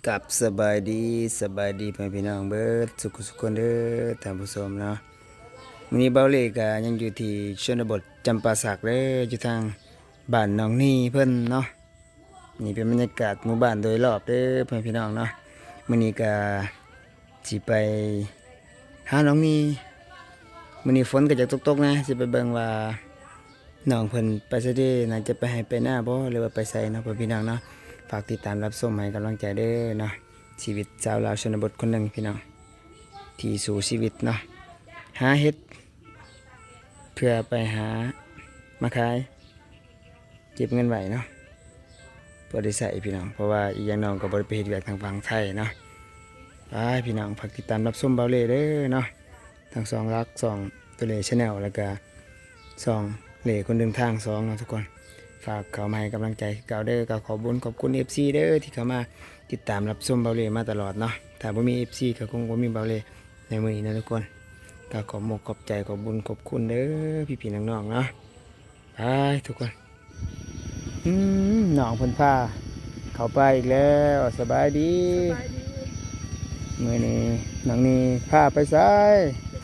ກັບສະບາຍດີ, ສະບາຍດີພໍ່ແມ່ພີ່ນ້ອງເບິດສຸກສຸກຄົນເດີທ່ານຜູ້ຊົມເນາະ. ມື້ນີ້ເບົາເລ່ກະຍັງຢູ່ທີ່ຊົນນະບົດຈຳປາສັກເດີ, ຢູ່ທາງບ້ານນ້ອງນີເພິ່ນເນາະ. ນີ້ເປັນບັນຍາກາດໝູ່ບ້ານໂດຍລອບເດີພໍ່ແມ່ພີ່ນ້ອງເນາະ. ມື້ນີ້ກະຊິໄປຫານ້ອງນີ, ມື້ນີ້ຝົນກະຢາກຕົກໆນະ, ຊິໄປເບິ່ງວ່າ ນ້ອງເພິ່ນໄປໃສເດ, ໜ້າຈະໄປໄຮ່ໄປນາບໍ່ ຫຼືວ່າໄປໃສເນາະ ພໍ່ແມ່ພີ່ນ້ອງເນາະ. ຝາກຕິດຕາມຮັບຊົມໃຫ້ກຳລັງໃຈເດີເນາະ. ຊີວິດຊາວລາວຊົນນະບົດຄົນໜຶ່ງພີ່ນ້ອງ ທີ່ສູ້ຊີວິດເນາະ, ຫາເຫັດເພື່ອໄປຫາມາຂາຍ ເກັບເງິນໄວ້ເນາະ ພໍໄດ້ໃຊ້ພີ່ນ້ອງ, ເພາະວ່າອີກຢ່າງນ້ອງກໍບໍ່ໄດ້ໄປເຮັດວຽກທາງຝັ່ງໄທເນາະ. ໄປພີ່ນ້ອງ ຝາກຕິດຕາມຮັບຊົມເບົາເລ່ເດີເນາະ. ທັງຊ່ອງຫຼັກ ຊ່ອງໂຕເລ Channel ແລ້ວກະຊ່ອງເລ່ຄົນເດີນທາງສອງເນາະທຸກຄົນ. ຝາກເຂົ້າມາໃຫ້ກຳລັງໃຈຄືເກົ່າເດີ. ກໍຂອບບຸນຂອບຄຸນ ເອັຟຊີ ເດີທີ່ເຂົ້າມາຕິດຕາມຮັບຊົມເບົາເລ່ມາຕະຫຼອດເນາະ. ຖ້າບໍ່ມີ ເອັຟຊີ ກໍຄົງບໍ່ມີເບົາເລ່ໃນມື້ນີ້ເນາະທຸກຄົນ. ກໍຂອບອົກຂອບໃຈ ຂອບບຸນຂອບຄຸນເດີພີ່ໆນ້ອງໆເນາະ. ໄປທຸກຄົນ. ອືມ ນ້ອງເພິ່ນພາເຂົ້າປ່າອີກແລ້ວ. ສະບາຍດີ. ສະບາຍດີ. ມື້ນີ້ນ້ອງນີພາໄປໃສ? ໄປ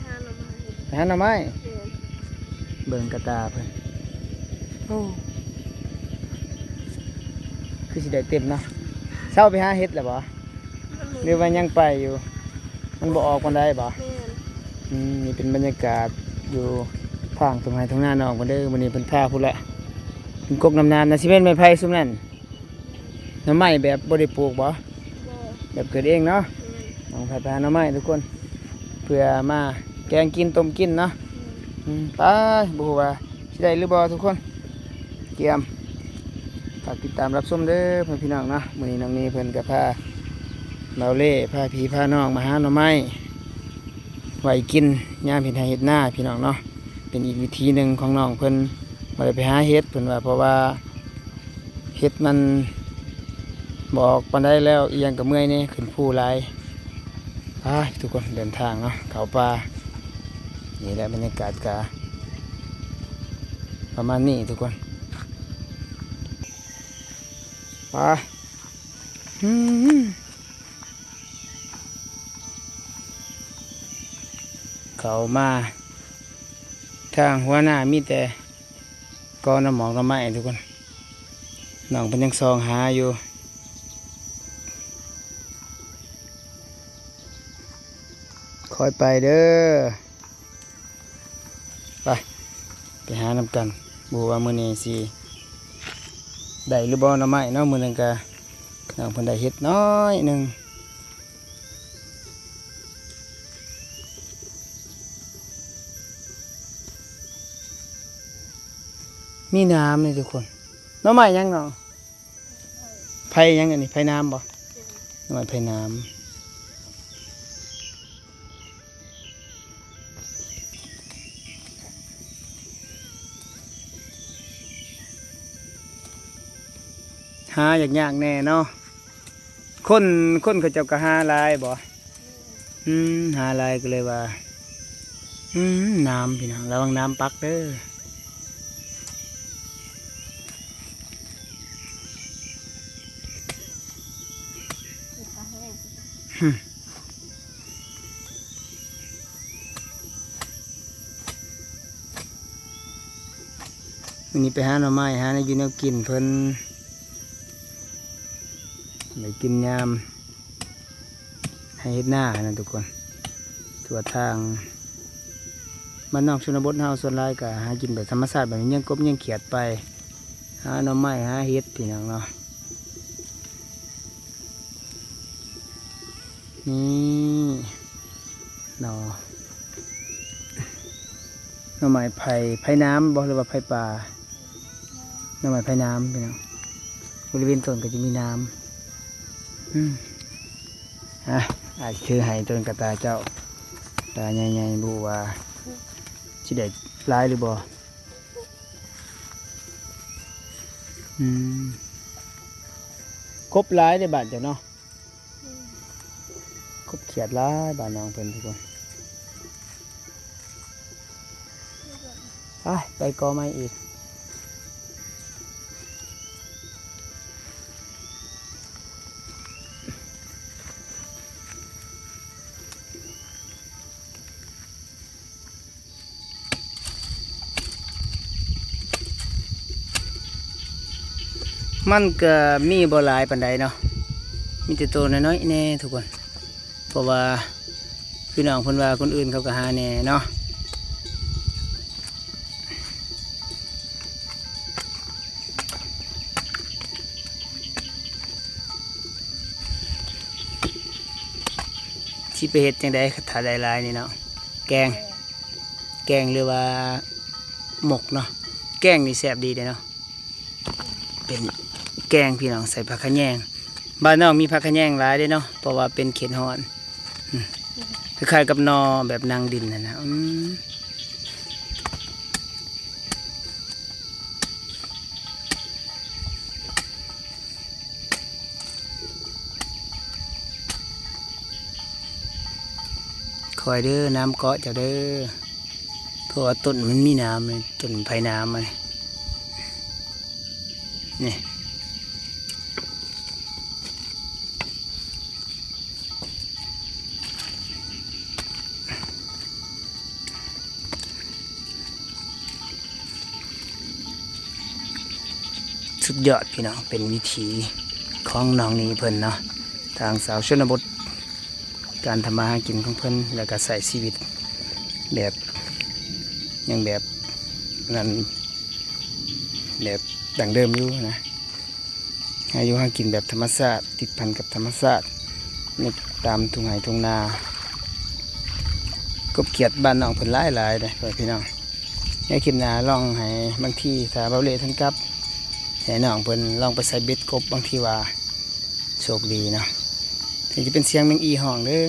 ຫາໜໍ່ໄມ້. ໄປຫາໜໍ່ໄມ້? ແມ່ນ. ເບິ່ງກະຕ່າເພິ່ນ. ໂອ້ ຄືຊິໄດ້ເຕັມເນາະ. ເຊົ້າໄປຫາເຫັດແລ້ວບໍ່? ມັນບໍ່ ຫຼືວ່າຍັງໄປຢູ່? ມັນບໍ່ອອກປານໃດບໍ່? ແມ່ນ. ອືມ ນີ້ເປັນບັນຍາກາດຢູ່ທາງທົ່ງໄຮ່ທົ່ງນານ້ອງເພິ່ນເດີ. ມື້ນີ້ເພິ່ນພາພຸ້ນລະ ເພິ່ນກົກນ້ຳນານນະ. ຊິແມ່ນໄມ້ໄຜ່ຊຸມນັ້ນ? ໜໍ່ໄມ້ແບບບໍ່ໄດ້ປູກບໍ່? ບໍ່. ແບບເກີດເອງເນາະ? ແມ່ນ. ນ້ອງໄຜ່ໄປຫາໜໍ່ໄມ້ທຸກຄົນ ເພື່ອມາແກງກິນ ຕົ້ມກິນເນາະ. ແມ່ນ. ອືມ ໄປ ບໍ່ຮູ້ວ່າຊິໄດ້ຫຼືບໍ່ທຸກຄົນ. ກຽມ ຝາກຕິດຕາມຮັບຊົມເດີພໍ່ແມ່ພີ່ນ້ອງເນາະ. ມື້ນີ້ນ້ອງນີເພິ່ນກໍພາເບົາເລ່ ພາພີ່ພານ້ອງມາຫາໜໍ່ໄມ້ໄວ້ກິນຍາມເຮັດໄຮ່ເຮັດນາພີ່ນ້ອງເນາະ. ເປັນອີກວິທີໜຶ່ງຂອງນ້ອງເພິ່ນ ບໍ່ໄດ້ໄປຫາເຫັດເພິ່ນວ່າ ເພາະວ່າເຫັດມັນບໍ່ອອກປານໃດແລ້ວ, ອີ່ຫຍັງກໍເມື່ອຍແດ່ ຂຶ້ນພູຫຼາຍ. ໄປທຸກຄົນ ເດີນທາງເນາະ ເຂົ້າປ່າ. ນີ້ແຫຼະ ບັນຍາກາດກະປະມານນີ້ທຸກຄົນ. ໄປ ອືມ ເຂົ້າມາທາງຫົວໜ້າມີແຕ່ ກໍໜໍ່ໝອກໜໍ່ໄມ້ທຸກຄົນ. ນ້ອງເພິ່ນຍັງສ່ອງຫາຢູ່. ຄ່ອຍໄປເດີ. ໄປ ໄປຫານຳກັນ. ບໍ່ຮູ້ວ່າມື້ນີ້ຊິໄດ້ຫຼືບໍ່ໜໍ່ໄມ້ເນາະ. ມື້ໜຶ່ງກະ ນ້ອງເພິ່ນໄດ້ເຫັດໜ້ອຍໜຶ່ງ. ມີໜາມນີ້ທຸກຄົນ. ໜໍ່ໄມ້ຫຍັງເນາະ? ໄຜ່ຫຍັງອັນນີ້? ໄຜ່ໜາມບໍ່? ໜໍ່ໄມ້ໄຜ່ໜາມ. ຫາຍາກໆແດ່ເນາະ. ຄົນ ຄົນເຂົາເຈົ້າກໍຫາຫຼາຍບໍ່? ອືມ ຫາຫຼາຍກໍເລີຍວ່າ ອືມ ໜາມພີ່ນ້ອງ ລະວັງໜາມປັກເດີ. ມື້ນີ້ໄປຫາໜໍ່ໄມ້ ຫາແນວຢູ່ແນວກິນເພິ່ນ ໄດ້ກິນຍາມໄຮ່ເຮັດນາຫັ້ນນະທຸກຄົນ. ທົ່ວທາງບ້ານນອກຊົນນະບົດເຮົາ ສ່ວນຫຼາຍກໍຫາກິນແບບທຳມະຊາດ ແບບຍິງກົບຍິງຂຽດໄປ ຫາໜໍ່ໄມ້ຫາເຫັດ ພີ່ນ້ອງເນາະ. ນີ້ໜໍ່ ໜໍ່ໄມ້ໄຜ່ ໄຜ່ໜາມບໍ່ ຫຼືວ່າໄຜ່ປ່າ? ໜໍ່ໄມ້ໄຜ່ໜາມພີ່ນ້ອງ. ບໍລິເວນຕົ້ນກໍຈະມີໜາມ. ອືມ ອ່ະ ອ້າຍຖືໃຫ້ຕົ້ນກະຕ່າເຈົ້າ ກະຕ່າໃຫຍ່ໆ ບໍ່ຮູ້ວ່າຊິໄດ້ຫຼາຍຫຼືບໍ່. ອືມ ກົບຫຼາຍເດ້ບ້ານເຈົ້າເນາະ. ອືມ ກົບຂຽດຫຼາຍບ້ານນ້ອງເພິ່ນທຸກຄົນ. ໄປ ໄປກໍໄມ້ອີກ. ມັນກະມີບໍ່ຫຼາຍປານໃດເນາະ ມີແຕ່ໂຕນ້ອຍໆແດ່ທຸກຄົນ ເພາະວ່າພີ່ນ້ອງເພິ່ນວ່າຄົນອື່ນເຂົາກະຫາແດ່ເນາະ. ຊິໄປເຮັດຈັ່ງໃດ ຖ້າໄດ້ຫຼາຍນີ້ເນາະ ແກງ ແກງ ຫຼືວ່າໝົກເນາະ ແກງນີ້ແຊບດີເດ້ເນາະ. ເປັນແກງພີ່ນ້ອງ ໃສ່ຜັກຂະແຍງ ບ້ານນ້ອງມີຜັກຂະແຍງຫຼາຍເດ້ເນາະ ເພາະວ່າເປັນເຂດຮ້ອນ ອືມ ຄ້າຍໆກັບໜໍ່ແບບນາງດິນຫັ້ນນະ ອືມ. ຄ່ອຍເດີ ນ້ຳເກາະເຈົ້າເດີ ເພາະວ່າຕົ້ນມັນມີນ້ຳ ຕົ້ນໄຜ່ນ້ຳ ອັນນີ້ ນີ້. ສຸດຍອດພີ່ນ້ອງ ເປັນວິຖີຂອງນ້ອງນີເພິ່ນເນາະ ທາງຊາວຊົນນະບົດ ການທຳມາຫາກິນຂອງເພິ່ນ ແລ້ວກະໃຊ້ຊີວິດແບບ ຍັງແບບນັ້ນ ແບບດັ້ງເດີມຢູ່ນະ. ຫາຢູ່ຫາກິນແບບທຳມະຊາດ ຕິດພັນກັບທຳມະຊາດ ໃນຕາມທົ່ງໄຮ່ທົ່ງນາ ກົບຂຽດບ້ານນ້ອງເພິ່ນຫຼາຍໆເດ້ພໍ່ແມ່ພີ່ນ້ອງ. ໃນຄລິບໜ້າລອງໃຫ້ ບາງທີຖ້າເບົາເລທ່ານກັບ ໃຫ້ນ້ອງເພິ່ນລອງໄປໃສ່ເບັດກົບ ບາງທີວ່າໂຊກດີເນາະ. ເຊິ່ງຈະເປັນສຽງແມງອີ່ຮ້ອງເດີ.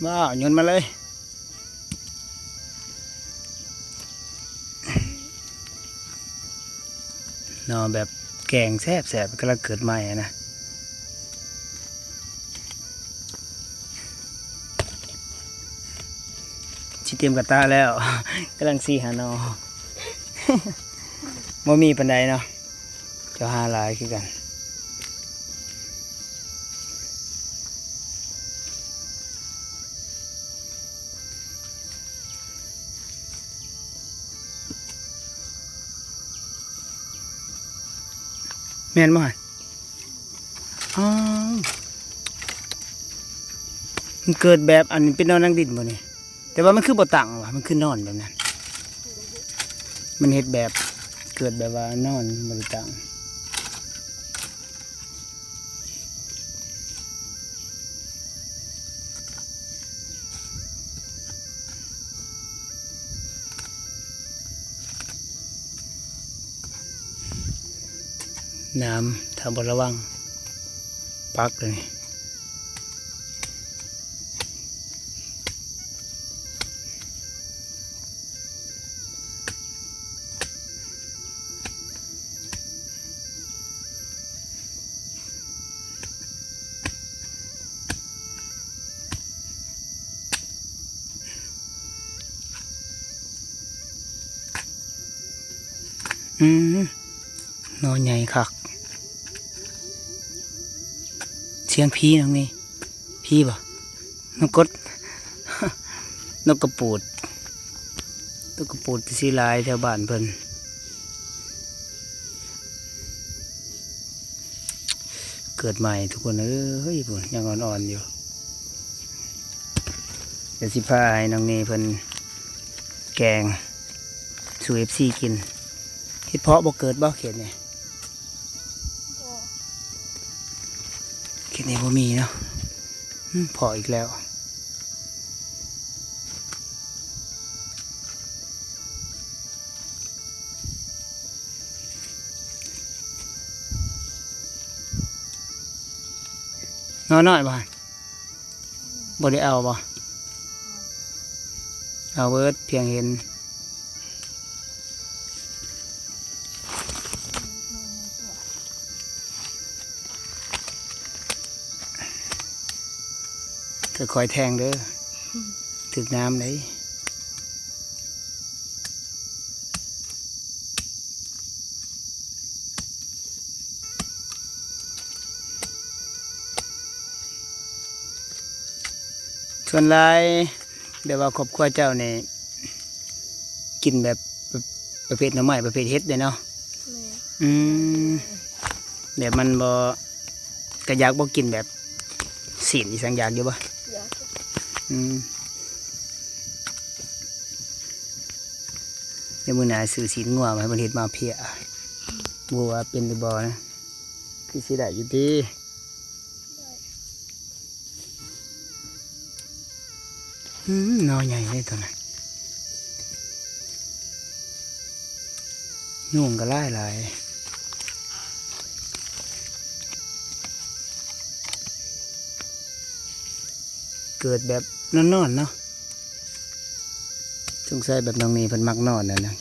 ວ້າວ ໂຍນມາເລີຍ. ໜໍ່ແບບແກງແຊບໆ ກຳລັງເກີດໃໝ່ຫັ້ນນະ ຊິເຕັມກະຕາແລ້ວ ກຳລັງສີ່ຫ້າໜໍ່ ບໍ່ມີປານໃດເນາະ ເຈົ້າຫາຫຼາຍຄືກັນ. ແມ່ນບໍ່ຫັ້ນ? ອໍ ມັນເກີດແບບ ອັນນີ້ເປັນໜໍ່ນາງດິນບໍ່ນີ້? ແຕ່ວ່າມັນຄືບໍ່ຕັ້ງວະ? ມັນຄືນອນແບບນັ້ນ? ມັນເຮັດແບບ ເກີດແບບວ່ານອນ ບໍ່ໄດ້ຕັ້ງ. ນ້ຳ ຖ້າບໍ່ລະວັງ ປັກເລີຍ. ອືມ ໜໍ່ໃຫຍ່ຄັກ. ສຽງຜີນອກນີ້ ຜີບໍ່? ນົກກົດ ນົກກະປູດ ນົກກະປູດຊິຫຼາຍແຖວບ້ານເພິ່ນ. ເກີດໃໝ່ທຸກຄົນເອີຍ ພຸ້ນ ຍັງອ່ອນໆຢູ່. ດຽວຊິພາໃຫ້ນ້ອງເນເພິ່ນແກງສູ່ເອັຟຊີກິນ. ເຫັດເຜາະບໍ່ເກີດບໍ່ເຂດນີ້? ບໍ່ ເຂດນີ້ບໍ່ມີເນາະ. ອືມ ເຜາະອີກແລ້ວ. ໜໍ່ນ້ອຍບໍ່? ບໍ່ໄດ້ເອົາບໍ່? ເອົາເບີດ ພຽງເຫັນ. ຄ່ອຍໆແທງເດີ ຖືກນ້ຳເດ້. ສ່ວນຫຼາຍແບບວ່າຄອບຄົວເຈົ້ານີ້ກິນແບບປະ ປະເພດໜໍ່ໄມ້ ປະເພດເຫັດເດ້ເນາະ. ແມ່ນ. ອືມ ແບບມັນບໍ່ ກະຢາກບໍ່ກິນແບບຊີ້ນອີ່ຫຍັງ ຢາກຢູ່ບໍ່? ຢາກ. ອືມ ດຽວມື້ໜ້າຊື້ຊີ້ນງົວມາໃຫ້ເພິ່ນເຮັດມາເພຍ ບໍ່ວ່າເປັນຫຼືບໍ່ນະ. ຄືຊິໄດ້ຢູ່ຕິ? ອືມ ໜໍ່ໃຫຍ່ເດ້ຕົວນັ້ນ ຍຸງກໍຫຼາຍໆ ເກີດແບບນອນໆເນາະ. ສົງໄສແບບນ້ອງນີ້ເພິ່ນມັກນອນຫັ້ນນະ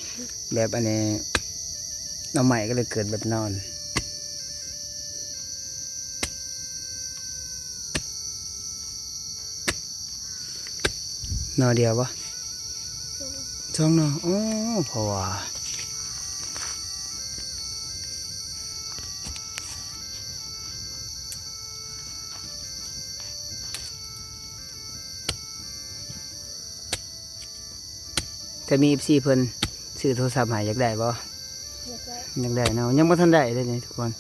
ແບບອັນນີ້ໜໍ່ໄມ້ກໍເລີຍເກີດແບບນອນ. ໜໍ່ດຽວບໍ່? ສອງໜໍ່. ໂອ້ ເພາະວ່າ ຖ້າມີເອັຟຊີເພິ່ນຊື້ໂທລະສັບໃຫ້ ຢາກໄດ້ບໍ່? ຢາກໄດ້. ຢາກໄດ້ເນາະ ຍັງບໍ່ທັນໄດ້ເດ້ນີ້ທຸກຄົນ.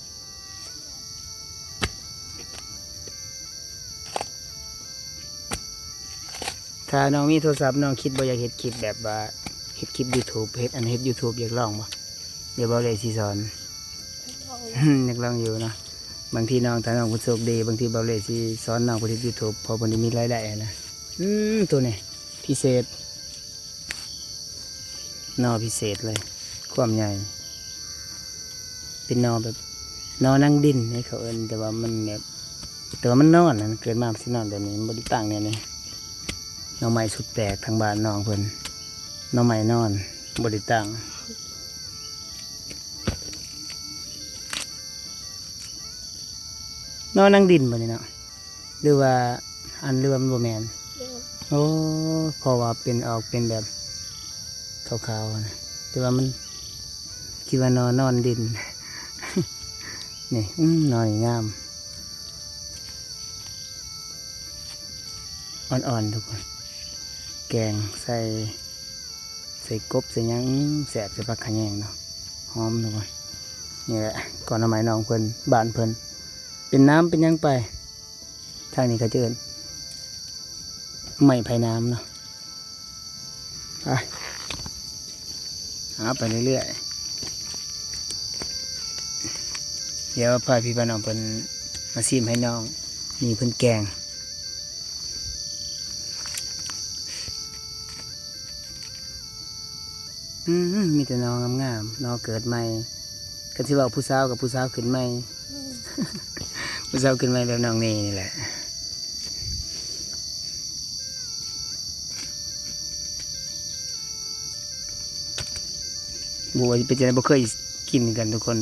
ຖ້ານ້ອງມີໂທລະສັບ ນ້ອງຄິດບໍ່ຢາກເຮັດຄລິບແບບວ່າ ເຮັດຄລິບຢູທູບ ເຮັດອັນ ເຮັດຢູທູບ ຢາກລອງບໍ່? ດຽວເບົາເລຊິສອນ. ຢາກລອງຢູ່ເນາະ ບາງທີນ້ອງ ຖ້ານ້ອງເພິ່ນໂຊກດີ ບາງທີເບົາເລຊິສອນນ້ອງເພິ່ນເຮັດຢູທູບ ເພາະເພິ່ນໄດ້ມີລາຍໄດ້ຫັ້ນນະ. ອືມ ໂຕນີ້ພິເສດ ໜໍ່ພິເສດເລີຍ ຄວາມໃຫຍ່ ເປັນໜໍ່ແບບ ໜໍ່ນາງດິນໃຫ້ເຂົາເອີ້ນ ແຕ່ວ່າມັນແບບ ແຕ່ວ່າມັນນອນນະ ເກີດມາມັນຊິນອນແບບນີ້ ມັນບໍ່ໄດ້ຕັ້ງແນວນີ້. ໜໍ່ໄມ້ສຸດແປກທາງບ້ານນ້ອງເພິ່ນ ໜໍ່ໄມ້ນອນ ບໍ່ໄດ້ຕັ້ງ. ໜໍ່ນາງດິນບໍ່ນີ້ເນາະ ຫຼືວ່າ ອັນ ຫຼືວ່າມັນບໍ່ແມ່ນ? ແມ່ນ. ໂອ້ ເພາະວ່າເປັນ ອອກເປັນແບບຂາວໆນະ ແຕ່ວ່າມັນ ຄິດວ່າໜໍ່ນອນດິນ. ນີ້ ອືມ ໜໍ່ນີ້ງາມ ອ່ອນໆ ທຸກຄົນ ແກງໃສ່ ໃສ່ກົບໃສ່ຫຍັງ ອືມ ແຊບ ໃສ່ຜັກຂະແຍງເນາະ ຫອມ ທຸກຄົນ. ນີ້ແຫຼະ ກໍໜໍ່ໄມ້ນ້ອງເພິ່ນ ບ້ານເພິ່ນ ເປັນນ້ຳເປັນຫຍັງໄປ. ທາງນີ້ເຂົາຈະເອີ້ນໄມ້ໄຜ່ນ້ຳເນາະ. ໄປ ຫາໄປເລື້ອຍໆ ດຽວພາພີ່ພານ້ອງເພິ່ນມາຊີມໃຫ້ນ້ອງ ນີ້ເພິ່ນແກງ. ອືມ ມີແຕ່ໜໍ່ງາມໆ ໜໍ່ເກີດໃໝ່. ຄັນຊິເວົ້າຜູ້ສາວກໍຜູ້ສາວຂຶ້ນໃໝ່ ຜູ້ສາວຂຶ້ນໃໝ່ແບບນ້ອງເນນີ້ແຫຼະ. ບໍ່ວ່າຊິເປັນຈັ່ງໃດ ບໍ່ເຄີຍກິນຄືກັນທຸກຄົນ.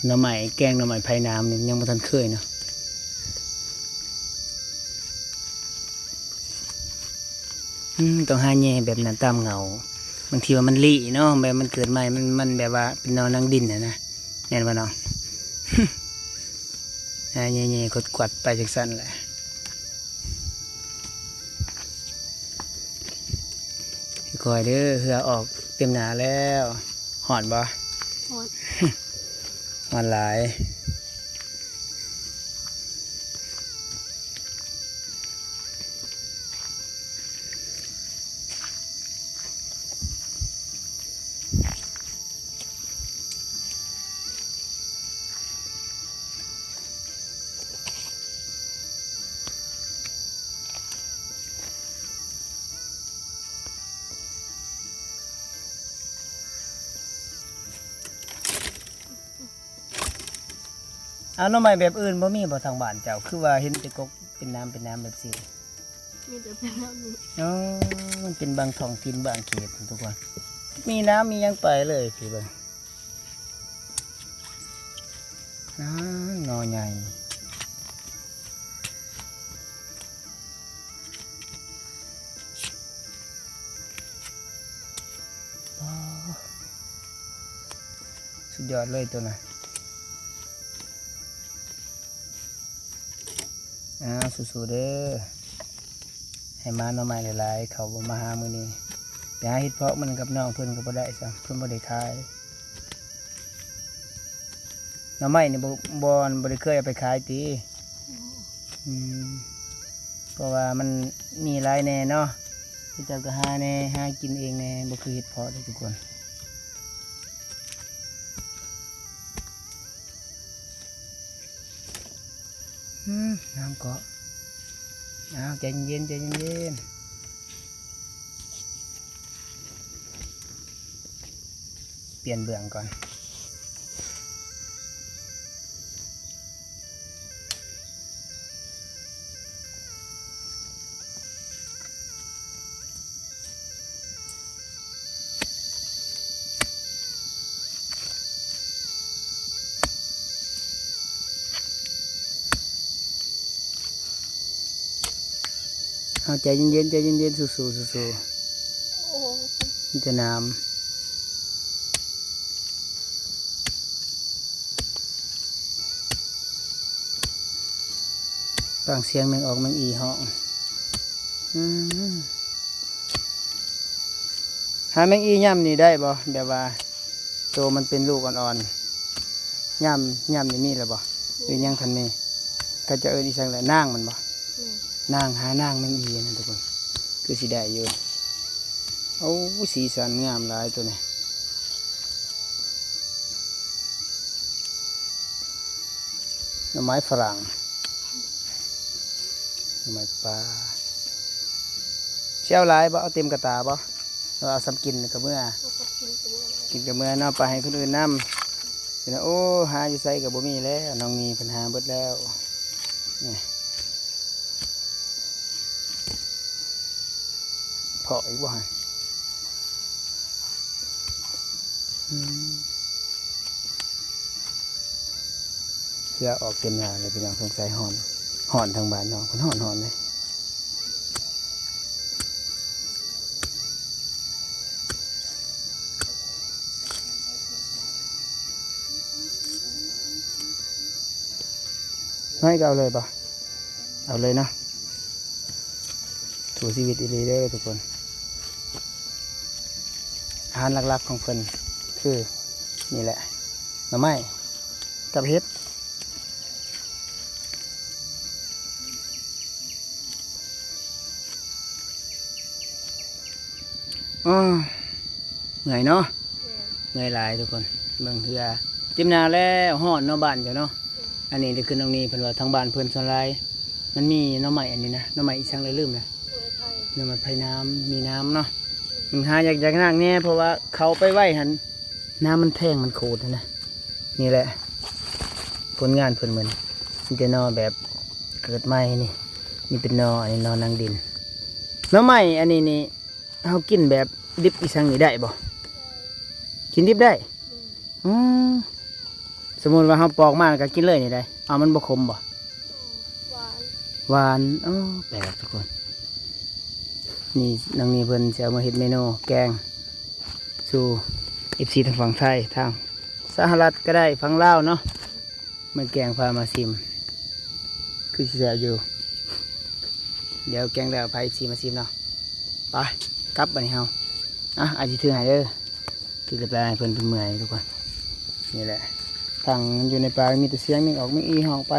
ໜໍ່ໄມ້ ແກງໜໍ່ໄມ້ໄຜ່ນ້ຳນີ້ຍັງບໍ່ທັນເຄີຍເນາະ. ອືມ ຕ້ອງຫາແຍ່ແບບນັ້ນຕາມເຫງົ້າ ບາງທີວ່າມັນລີ້ເນາະ ແບບມັນເກີດໃໝ່ ມັນ ມັນແບບວ່າເປັນໜໍ່ນາງດິນຫັ້ນນະ ແມ່ນບໍ່ນ້ອງ? ຫາແຍ່ໆ ກວດໆ ໄປຈັ່ງຊັ້ນແຫຼະ. ຄ່ອຍໆເດີ ເຫື່ອອອກເຕັມໜ້າແລ້ວ. ຮ້ອນບໍ່? ຮ້ອນ. ຮ້ອນຫຼາຍ. ເອົາ ໜໍ່ໄມ້ແບບອື່ນບໍ່ມີບໍ່ທາງບ້ານເຈົ້າ? ຄືວ່າເຫັນແຕ່ກົກເປັນນ້ຳເປັນນ້ຳແບບຊີ້. ມີແຕ່ເປັນແບບນີ້. ອໍ ມັນເປັນບາງທ້ອງຖິ່ນບາງເຂດທຸກຄົນ ມີນ້ຳມີຫຍັງໄປເລີຍ ພີ່ເບິ່ງ. ອ່າ ໜໍ່ໃຫຍ່. ອໍ ສຸດຍອດເລີຍໂຕນັ້ນ. ອ່າ ສູ້ໆເດີ. ໃຫ້ມາໜໍ່ໄມ້ຫຼາຍໆ ເຂົາບໍ່ມາຫາມື້ນີ້. ໄປຫາເຫັດເຜາະມັນກັບນ້ອງເພິ່ນກໍບໍ່ໄດ້ຊ້ຳ ເພິ່ນບໍ່ໄດ້ຂາຍ. ໜໍ່ໄມ້ນີ້ບໍ່ ບໍ່ ບໍ່ໄດ້ເຄີຍເອົາໄປຂາຍຕິ? ອືມ ເພາະວ່າມັນມີຫຼາຍແດ່ເນາະ ເຂົາເຈົ້າກໍຫາແດ່ ຫາກິນເອງແດ່ ບໍ່ຄືເຫັດເຜາະເດ້ທຸກຄົນ. ອືມ ນ້ຳເກາະ. ອ້າວ ໃຈເຢັນໆ ໃຈເຢັນໆ. ປ່ຽນເບື້ອງກ່ອນ. ເຮົາໃຈເຢັນໆ ໃຈເຢັນໆ ສູ້ໆ ສູ້ໆ. ໂອ້ ມີແຕ່ນ້ຳ. ຟັງສຽງແມງອອກແມງອີຮ້ອງ. ອືມ ຫາແມງອີຍ່ຳນີ້ໄດ້ບໍ່? ແບບວ່າໂຕມັນເປັນລູກອ່ອນໆ ຍ່ຳ ຍ່ຳນີ້ມີແລ້ວບໍ່? ຫຼືຍັງທັນມີ? ເຂົາເຈົ້າເອີ້ນອີ່ຫຍັງລະ? ນາງມັນບໍ່? ແມ່ນ. ນາງ ຫານາງແມງອີນະທຸກຄົນ ຄືຊິໄດ້ຢູ່. ໂອ້ ສີສັນງາມຫຼາຍໂຕນີ້. ໜໍ່ໄມ້ຝຣັ່ງ ໜໍ່ໄມ້ປ່າ. ຊິເອົາຫຼາຍບໍ່? ເອົາເຕັມກະຕ່າບໍ່? ຫຼືວ່າເອົາສ່ຳກິນກະເມືອ? ເອົາສ່ຳກິນກະເມືອ. ກິນກະເມືອເນາະ ໄປໃຫ້ຄົນອື່ນນຳ. ໂອ້ ຫາຢູ່ໃສກະບໍ່ມີແລ້ວ ນ້ອງນີເພິ່ນຫາເບິດແລ້ວ. ນີ້ ເຜາະອີກບໍ່ຫັ້ນ? ອືມ ເຄືອອອກເຕັມໜ້າເລີຍພີ່ນ້ອງ. ສົງໄສຮ້ອນ ຮ້ອນທາງບ້ານນ້ອງເພິ່ນຮ້ອນໆເດ້. ນ້ອຍກໍເອົາເລີຍບໍ່? ເອົາເລີຍເນາະ. ສູ້ຊີວິດອີ່ຫຼີເດີທຸກຄົນ. ອາຫານຫຼັກໆຂອງເພິ່ນຄືນີ້ແຫຼະ ໜໍ່ໄມ້ກັບເຫັດ. ອ້າ ເມື່ອຍເນາະ. ແມ່ນ. ເມື່ອຍຫຼາຍທຸກຄົນ. ເບິ່ງເຮືອເຕັມໜ້າແລ້ວ. ຮ້ອນເນາະບ້ານເຈົ້າເນາະ. ແມ່ນ. ອັນນີ້ຄືນ້ອງນີເພິ່ນວ່າທາງບ້ານເພິ່ນສ່ວນຫຼາຍມັນມີໜໍ່ໄມ້ອັນນີ້ນະ ໜໍ່ໄມ່ອີ່ຫຍັງລະລືມລະ. ໜໍ່ໄມ້ໄຜ່ ໜໍ່ໄມ້ໄຜ່ນ້ຳ ມີນ້ຳເນາະ. ແມ່ນ. ມັນຫາຢາກ ຢາກນາງແດ່ ເພາະວ່າເຂົາໄປໄວ້ຫັ້ນ ນ້ຳມັນແພງ ມັນຂູດຫັ້ນນະ. ນີ້ແຫຼະຜົນງານເພິ່ນມື້ນີ້ ມີແຕ່ໜໍ່ແບບເກີດໃໝ່ນີ້ ມີແຕ່ໜໍ່ ອັນນີ້ໜໍ່ນາງດິນ. ໜໍ່ໄມ້ອັນນີ້ນີ້ ເຮົາກິນແບບດິບອີ່ຫຍັງນີ້ໄດ້ບໍ່? ກິນດິບໄດ້. ອືມ ອືມ ສົມມຸດວ່າເຮົາປອກມາແລ້ວກໍກິນເລີຍນີ້ໄດ້. ເອົາ ມັນບໍ່ຂົມບໍ່? ຫວານ. ຫວານ. ອໍ ແປກທຸກຄົນ. ນີ້ ນ້ອງນີເພິ່ນຊິເອົາມາເຮັດເມນູແກງສູ່ເອັຟຊີທາງຝັ່ງໄທ ທາງສະຫະລັດກໍໄດ້ ຝັ່ງລາວເນາະ. ມາແກງ ພາມາຊີມ ຄືຊິແຊບຢູ່. ດຽວແກງແລ້ວ ພາເອັຟຊີມາຊີມເນາະ. ໄປ ກັບບາດນີ້ເຮົາ. ອ່ະ ອ້າຍຊິຖືໃຫ້ເດີ. ຖືກະຕ່າຍໃຫ້ເພິ່ນ ເພິ່ນເມື່ອຍທຸກຄົນ. ນີ້ແຫຼະ ທັງຢູ່ໃນປ່າມີແຕ່ສຽງແມງອອກແມງອີຮ້ອງໄປ.